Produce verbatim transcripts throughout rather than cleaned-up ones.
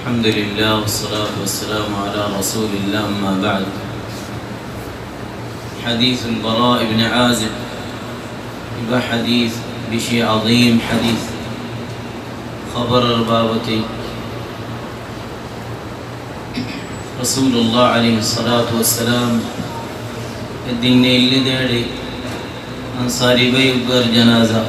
الحمد لله والصلاة والسلام على رسول الله، أما بعد. حديث البراء بن عازب. Ibá hadith beci azim hadith. Hóboror babote Rasulullah aláihis salatu wassalam ek din neille dere Ansari bái uggwar janaza.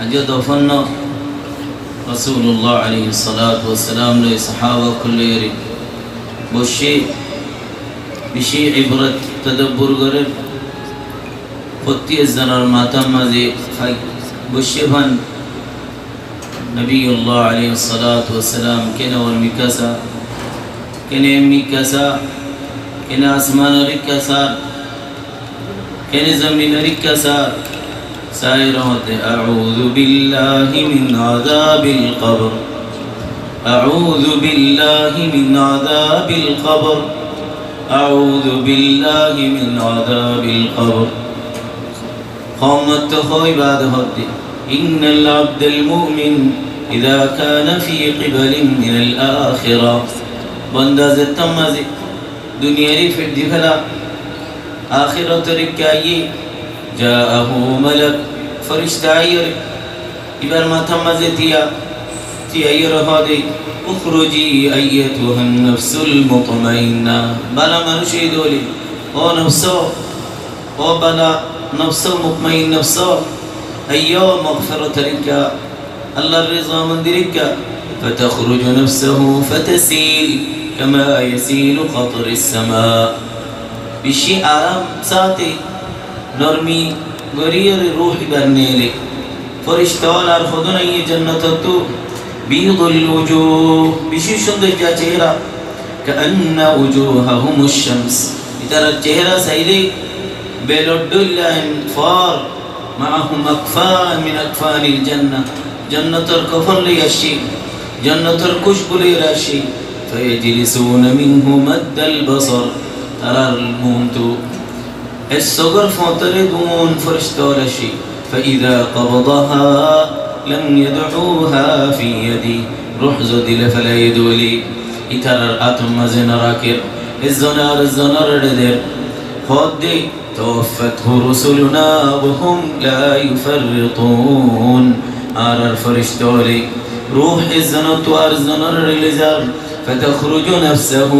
Aijja dofon no. Rasulullah aláihis salatu wassalam loi sahaba ókkol loi boiccé, beci ibrat tadabbur gorer. Fottí ezzonor matár mazé boiccé fán Nabiyullah aláihis salatu wassalam kene ormikká sa, kene emmikká sa, kene asmanorikká sa, kene zominorikká sa, saiyóre hoódde, أعوذ بالله من عذاب القبر. أعوذ بالله من عذاب القبر. أعوذ بالله من عذاب القبر. Hómot to hoi bade hoódde, إن العبد المؤمن إذا كان في قبل من الآخرة. Bonda zettót mazé duniyari feri fela, ahératorikká aiyé, جاءه ملك, fírista aiyóre ibár matár mazé tiya, tiyaiyóre hoódde, اخرجي أيتها النفس المطمئنة. Bála manúic ói dóile, ó nofs, ó bála nofs, mutmain nofs, aiyó magfiratorikká, Allar rizamondirikká. فتخرج نفسه فتسيل كما يسيل قطر السماء. Beci aram sáte normi goríyore ruh ibár neile. Fírista ókkol ar hodún aiyé jonnotottú. بيض الوجوه, beci cúndor cehera. كأن وجوههم الشمس. Itarar cehera sailé belor dóilla en far. معهم أكفان من أكفان الجنة. Jonnotor kofon loi aiccé, jonnotor kúcbu loi aiccé. فيجلسون منه مد البصر. Tarar muúntu ek sogor foñtore duún fírista ókkol aiccé. فإذا قبضها لم يدعها في يده. Ruh zodi loi felaiyé dóile, itarar átor mazé no rakér. Ezzone ar ezzonoré der. Hoódde, توفته رسلنا وهم لا يفرطون. Añárar fírista ókkole ruh ezzonottú ar ezzonoré loi zar. فتخرج نفسه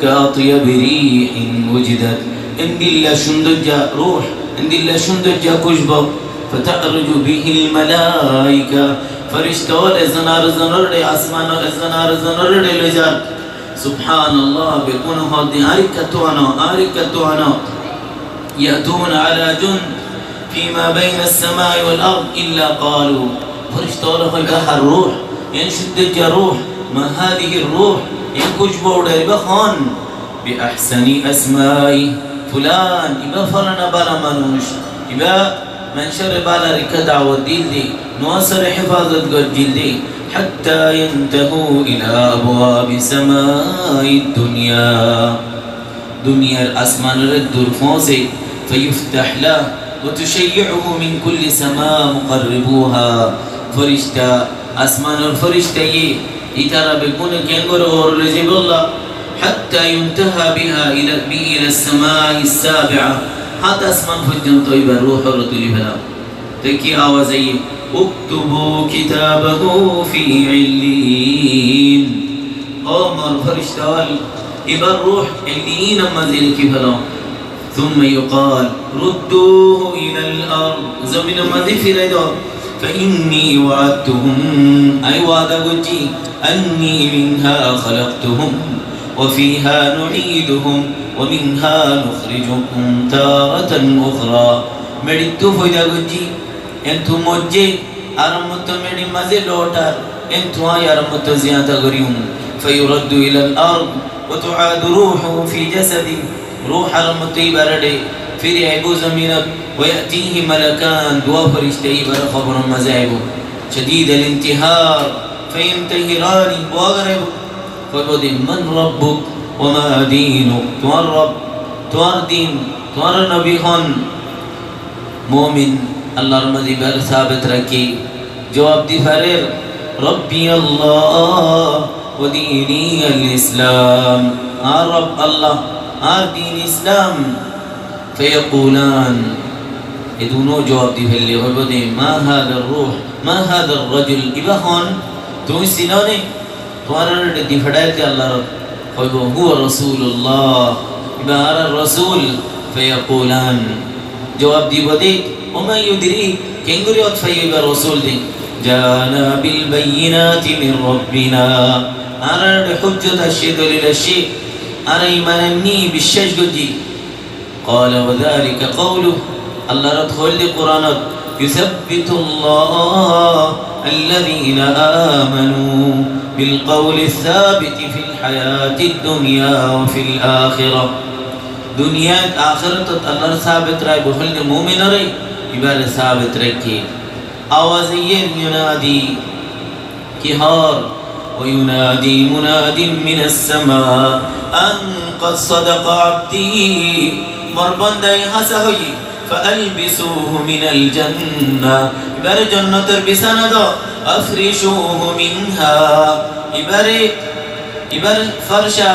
كأطيب ريح وجدت. Endilla cúndor za ruh, endilla cúndor za kúcbu. فتعرج به الملائكة. Fírista ókkol ezzon ar ezzonoré, asmanor ezzon ar ezzonoré loi zar. Subhanallah, beggúne hoódde, añáre ekká tuwano, añáre ekká tuwano. يأتون على جند فيما بين السماء والأرض إلا قالوا. Fírista ókkole hoóiba, hár ruh, en cúndor za ruh, ما هذه الروح, en kúcbu uçar ibá hon? بأحسن أسماء فلان, ibá fálana bála manúic, ibá Maincóre bálar ekká dawot dilde, nofsóre hefazot goijjílde, حتى ينتهوا إلى أبواب السماء الدنيا. Duniyar asmanor dur foóñse, فيفتح له وتشيعه من كل سماء مقربوها. Fírista, asmanor fíristaye ítara beggúne keéngori ór loi zaibólla, حتى ينتهى بها إلى، به إلى السماء السابعة. Háñt asman foijjonto ibár ruhóre tuli fela. Te ki awaz aiyé? اكتبوا كتابه في عليين. Ó mor fírista ókkol, ibár ruh Illiyinor mazé lekí felo. ثم يقال ردوه إلى الأرض. Zominor mazé firai do. فإني وعدتهم, añí wada goijjí, أني منها خلقتهم وفيها نعيدهم ومنها نخرجكم تارة أخرى. Meçittú foida goijjí, entú moijjé, añára meçir mazé lotar, entú añí añára ziyada goijjum. فيرد إلى الأرض وتعاد روحه في جسده. Ruh añára ibár ore firi aibó zominot. ويأتيه ملكان, duwá fírista ibár kobor mazé aibó. شديد الانتهار فينتهرانه, bua goráibo. Hoibó de, من ربك وما دينك, tuáñr rob, tuáñr din, tuáñr nobi hon? Mumin Allar mazé ibár sabet rakí zuwab di farer, ربي الله وديني الإسلام. Añár Rob Allah, añár din Islam. فيقولان, e duno juab di félaiyé, hoibo de, ما هذا الروح؟ ما هذا الرجل؟ Ibá hon? Tuñí sino né? Tuáñrare di feçáiyé de Allar, hoibo, هو رسول الله, ibá añárar Rosul. فيقولان, juab dibo de, وما يدريك, keéngori ot faiyó ibá Rosul de? جاءنا بالبينات من ربنا, añárar hújjot aiccé, dolil aiccé, añára iman ainní, biccác goijjí. قال وذلك قوله, Allar ot hoóilde Kuranot, يثبت الله الذين آمنوا بالقول الثابت في الحياة الدنيا وفي الآخرة. Duniyait, akératot Allar sábit raikbó hoóilde muminore, ibáre sábit raikké. Awaz aiyér, ينادي, ki hoór? وينادي مناد من السماء أن قد صدق عبدي, mor bandaye háñsa hoiyé, فألبسوه من الجنة, ibáre jonnotor bisána do, أفرشوه منها, ibáre, ibár farca,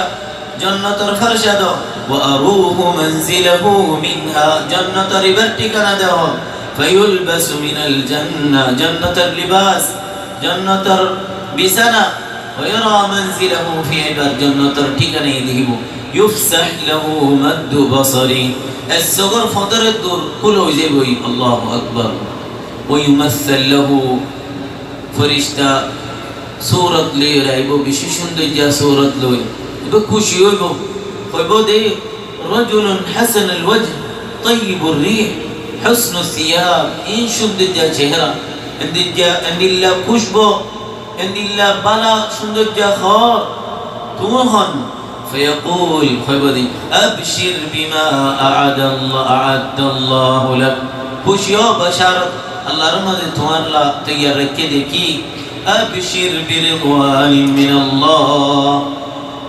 jonnotor farca do, وأروه منزله منها, jonnotor ibár thíkana do, فيلبس من الجنة, jonnotor libas, jonnotor bisána, ويرى منزله فيها, ibár jonnotor thíkana deikbó, يفسح له مد بصره, ek sogor fodor eddur kúla ói zaibói, الله أكبر. ويمثل له, ferista surot loi aibó, beci cúndoijja surot loi. Ibá kúci óibo, hoibo de, رجل حسن الوجه طيب الريح حسن الثياب, iín cúndoijja cehera, endilla, endilla kúcbu, endilla bála cúndoijja hoór, tuñí hon? فيقول, hoibo de, أبشر بما أعد الله، أعد الله لك. Kúci ó, bacárot Allar mazé tuáñlla toiyar raikké de ki? أبشر برضوان من الله.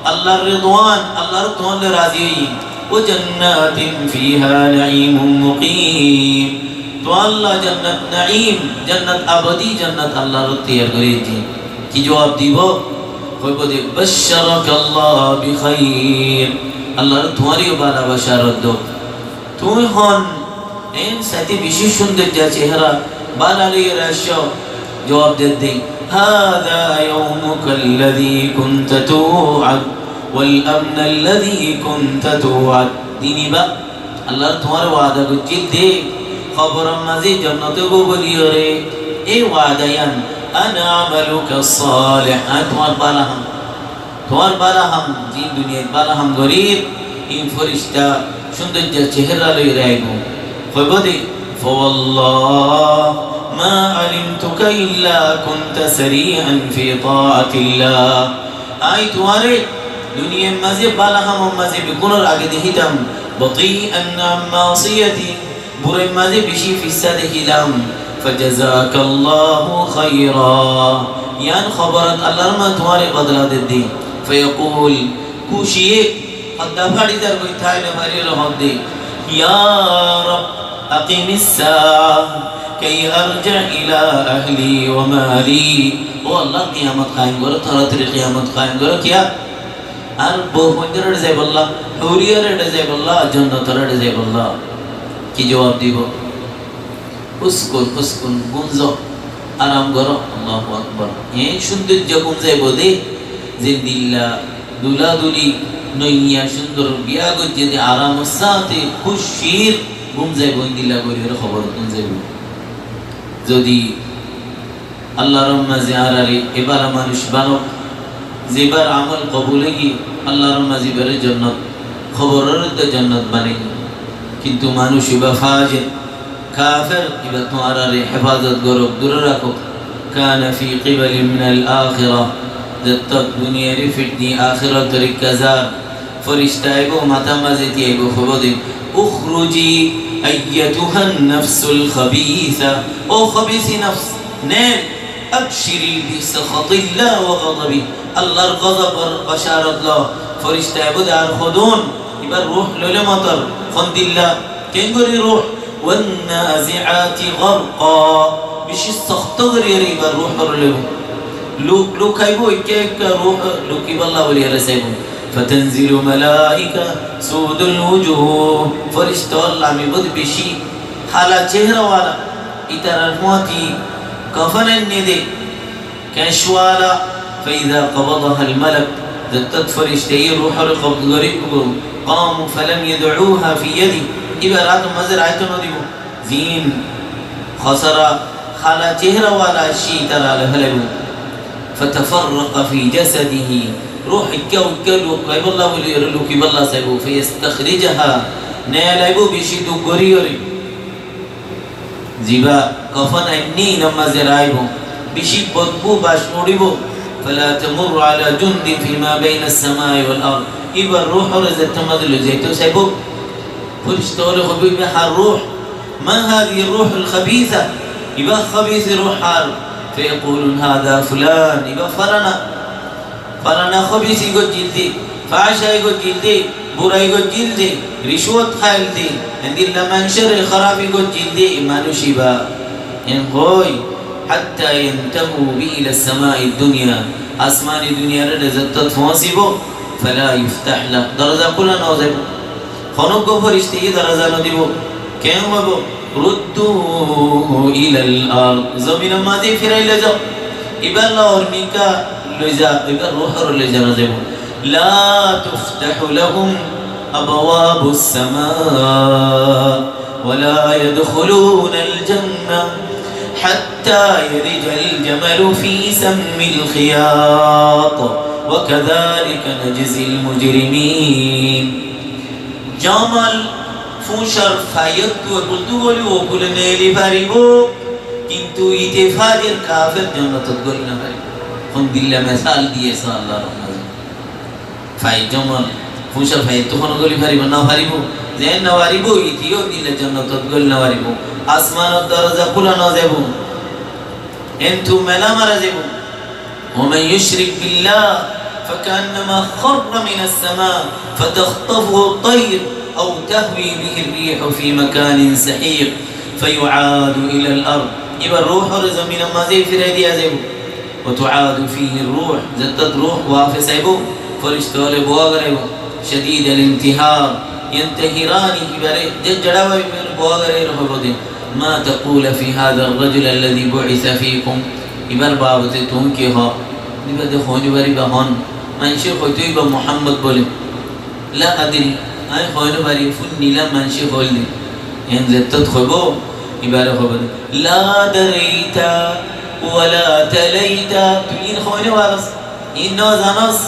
Allar ridwan, Allar tuáñlla razi óiye. وجنات فيها نعيم مقيم. Tuáñlla jannat naim, jannat abadi, jannat Allar toiyar gorí diyé. Ki juab dibo? Hoibo de, بشرك الله بخير. Allar tuáñre bála bacárot do. Tuñí hon? Eén saité beci cúndoijja cehera, bála loiyóre aiccó. Juab der de, هذا يومك الذي كنت توعد والأمن الذي كنت توعد. Din ibá, Allar tuáñre wada goijjíl de, koboror mazé jonnot óibo buliyóre, e wada yián, أنا عملك الصالح, añí tuáñr bála ham. Tuáñr bála ham, ziín duniyait bála ham gorír, iín ferista cúndoijja cehera loiyóre aibó. Hoibó de, فوالله ما علمتك إلا كنت سريعا في طاعة الله. Añí tuáñre duniyair mazé bála hamor mazé beggúnor age dekítam, بطيئا عن معصيتي, burair mazé beci fissá dekílam. فجزاك الله خيرا. Yián hoborot Allar ma tuáñre bodola der de. فيقول, kúciye hodda fari zar goi, táile fari hoór de, يا رب أقم الساعة كي أرجع إلى أهلي ومالي. Ó Allah, kiyamot kaim goró, toratori kiyamot kaim goró, kiyá? Añár bou fuaindóre zaibolla, huriyóre zaibolla, jonnotóre zaibolla. Ki juab dibo? Uskun, uskun, gúm zo, aram goró. Allahu Akbar. Eén cúndoijja gúm zaibo de, zendilla dula duli, noiya cúndor biya goijjé de, aramor sáñte kúcir gúm zaibo, endilla gorí hobor gúm zaibo. Zodi Allar mazé añárare e bála manúic banok, zibár amol kobul óiye, Allar mazé ibáre jonnot, kobororé de jonnot banaiye. Kintu manúic ibá fajir, kafer, ibáttu añárare hefazot gorok, dure rakok. كان في قبل من الآخرة, zettót duniyairé fith di akérotor ikká zar, Ferista aibó, matá mazé tiyaibo, hoibó de, اخرجي أيتها النفس الخبيثة. Ó hobisi nofs, nel, أبشري بسخط الله وغضبه. Allar gozobor bacarot lo. Ferista aibó de, ar hodún, ibar ruh loile motor, hondilla, kengori ruh, والنازعات غرقا. Beci sokto goriyóre ibar ruh loibo. Luk-, lukaibó, ekka ekka ruh lukibálla buli ere saibó. فتنزل ملائكة سود الوجوه. Fírista ókkol lamibó de beci hala cehra wala. Ítarar fúañti kafan ainné de, keñc wala. فإذا قبضها الملك. Zettót fírista ye ruhóre kobza gorí dibo, قاموا فلم يضعوها في يده. Íbar át mazé raikto no dibo. Zin, hosara, hala cehra wala aiccé, ítara alai felaibó. فتفرق في جسده. Ruh ekka ekka lukaibálla buli ere lukibálla saibó. فيستخرجها. Nelaibó beci duk gorí gorí. Ziba kafan ainné inor mazé raibó. Beci bodbú bac uçibó. فلا تمر على جند فيما بين السماء والأرض. Íbar ruhóre zettót mazé loi zaito saibó, fírista ókkole hoibó, íba hár ruh. ما هذه الروح الخبيثة؟ Íba hobis ruh hár? فيقولون هذا فلان. Íba falana. Falana hobisi goijjíl de, faháci goijjíl de, burai goijjíl de, ricwat háil de, endilla maincóre hárafi goijjíl de, e manúic íba. En hoi, حتى ينتهوا به إلى السماء الدنيا. Asmani duniyar zettót fóñsibó, فلا يفتح له. Doroza kúla no zaibó. Honó uggwá fírista ye doroza no dibó. Keén hoibó? ردوه إلى الأرض. Zominor mazé firai loi zao. Íbar loi mikká loi za, íbar ruhóre loi za no zaibó. لا تفتح لهم أبواب السماء ولا يدخلون الجنة حتى يلج الجمل في سم الخياط وكذلك نجزي المجرمين. Jamal fúñcar faiyóttu ekul dú goli okule neli faribó, kintu ite fájer kafer jonnotot goli no faribó. Hondilla mesal diyé Allah Rabbul. Fai jamal fúñcar faiyóttu hono goli faribó, no faribó. Ze no faribó, ite yó dilla jonnotot goli no faribó. Asmanor doroza kúla no zaibó. Entu mela mara zaibó. ومن يشرك بالله فكأنما خر من السماء فتخطفه الطير أو تهوي به الريح في مكان سحيق فيعاد إلى الأرض. Íbar ruhóre zominor mazé firai diya zaibó. وتعاد فيه الروح. Zettót ruh wafes aibó, fírista ókkole bowa goraibó. شديد الانتهار. ينتهرانه. Íbare ze zedá bábe íbare bowa goraibó, hoibó de, ما تقول في هذا الرجل الذي بعث فيكم؟ Íbar babote tuñí ki ho? Íba de hoóin íbar íba hon? Maincé hoitó íba Muhammad buli. لا أدري, añí hoi no fari, fúinnilam maincé hoóil de. En zettót hoibó, íbare hoibó de, لا دريت ولا تليت, tui in hoi no faros, in no zanos.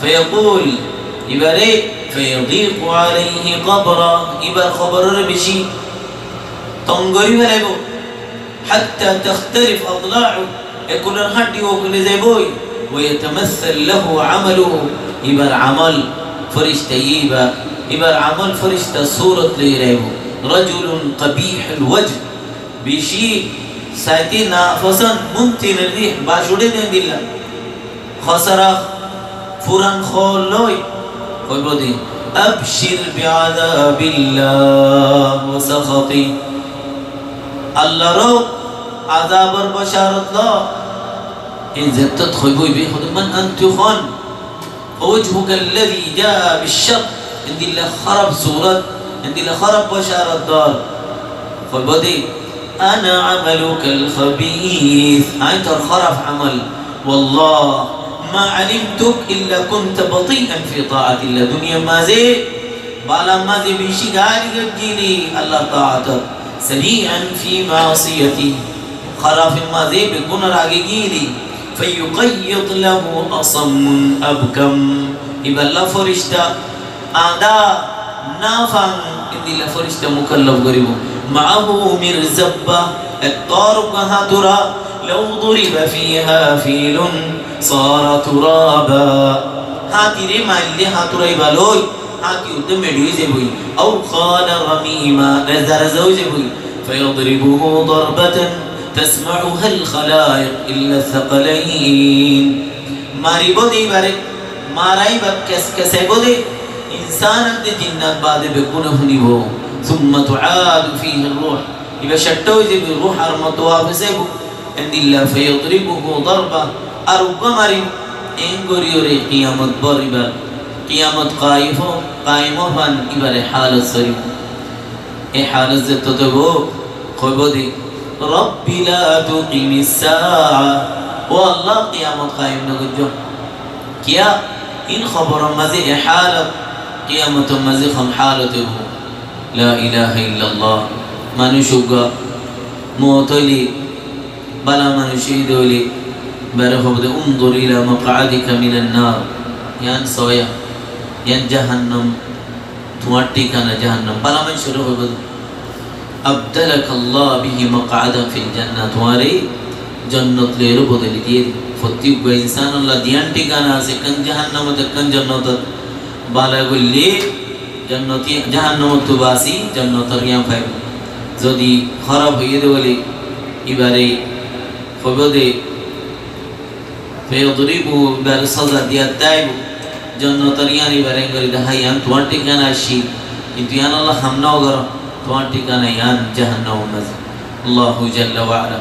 فيقول, íbare, فيضيق عليه قبره, íbar hobororé beci tong gorí felaibó. حتى تختلف أضلاعه, ekulor hañçi okule zaibói. ويتمثل له عمله, íbar amol fírista íba, íbar amol fíristar surot loi aibó. رجل قبيح الوجه, beci saite nafosón, منتن الريح, bac uçé de endilla. Hosara furan hool loi hoibó de, أبشر بعذاب الله وسخطه. Allar azabor bosharot lo. En zettót hoibó íba, hoibó de, من أنت, tui hon? ووجهك الذي جاء بالشر, endilla hóraf surot, endilla hóraf bosharot dor. Hoibó de, أنا عملك الخبيث, añí tor hóraf amol. والله ما علمتك إلا كنت بطيئا في طاعة الله. Duniyar mazé, balar mazé beci gari goijjíli Allar taatot. سريعا في معصيته. Hórafor mazé beggúnor age giyíli. فيقيض له أصم أبكم. Ibálla fírista añdá, nafang, endilla fírista mukallaf goríbou. معه مرزبة, ettór uggwá háñtura, لو ضرب فيها فيل صار ترابا. Háñtire maille háñtura ibá loi, háñti uddá meçi ói zaiboi. أو قال رميما, reza reza ói zaiboi. فيضربه ضربة تسمعها الخلائق إلا الثقلين. Maribóu de ibáre, mara ibá kes kesaibóu de, insán át de jinnat bade beggúne fúnibou. ثم تعاد فيه الروح. Ibá ceththa ói zaiboi, ruh ar moto wafes aibou. Endilla فيضربه ضربة. Ar uggwá marim, eén gorí óre kiyamot bor ibar, kiyamot kaim ó, kaim ó fán ibare hálot sóri. E hálot ze tote bó, hoibó de, "Rabbi la tuqimis sa'a." Ó Allah, kiyamot kaim no goijjó. Kiyá? Ín hoboror mazé e hálot, kiyamotor mazé hon hálot óibo? La ilaha illallah. Manúic uggwá moot óile, bála manúic cóhid óile, ibáre hoibó de, "Unzur ila maq'adika minan nar." Yián sóiya, yián jahannam, tuáñr thíkana jahannam. Bála manúic cóhid óibo de, "Abdalakallahu bihi maq'adan fil jannah." Tuáñre jonnot loi bodoli diyé de. Fottí uggwá insánolla diyán thíkana asé, ekkán jahannamot, ekkán jonnotot. Bála goille jonnoti, jahannamottu basi, jonnotor yián faibo. Zodi hóraf óiye de óile, ibáre hoibó de, "Fayadribu," ibáre soza diya táibo. Jonnotor yián ibáre eén gorí dahái, "Yián tuáñr thíkana asé, kintu yiánolla ham no goró, tuáñr thíkana yián jahannamor mazé." Allahu jalla wa ala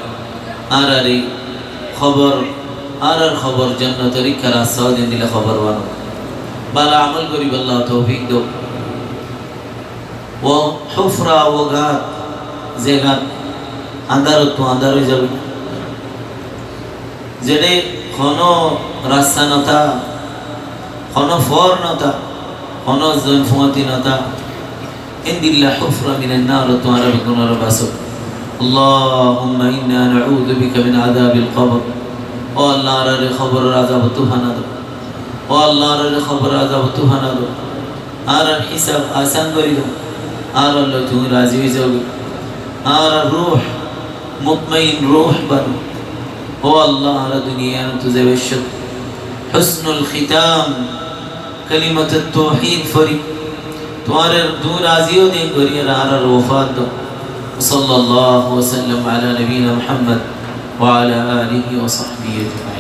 añárare hobor, añárar hobor jonnotor ikká rasta ódin dile hobor bano. Bála amol goríbolla toufik do. Ó hufra, ó gat, ze gat andárottu andár ói zagói, zeçé honó rasta no tá, honó for no tá, honó zon fuáñti no tá, endilla hufra minan nar ottu añára beggúnore basó. Allahumma inna na'udhu bika min adhabil qabr. Ó Allah, añárare hoboror azabottu fana do. Ó Allah, añárare hoboror azabottu fana do. Añárar hisab asán gorí do. Añárar loi tuñí razi ói zagói. Añárar ruh mutmain ruh bano. Ó Allah, añára duniyai yíanottú zaibar cómot husnul khitam, kalimatut tauhid fori, tuáñre tuñí razi ói de gorí añárar wafat do. Sallallahu wa sallam ala nabiyina Muhammad wa ala alihi wa sahbihi ajmain.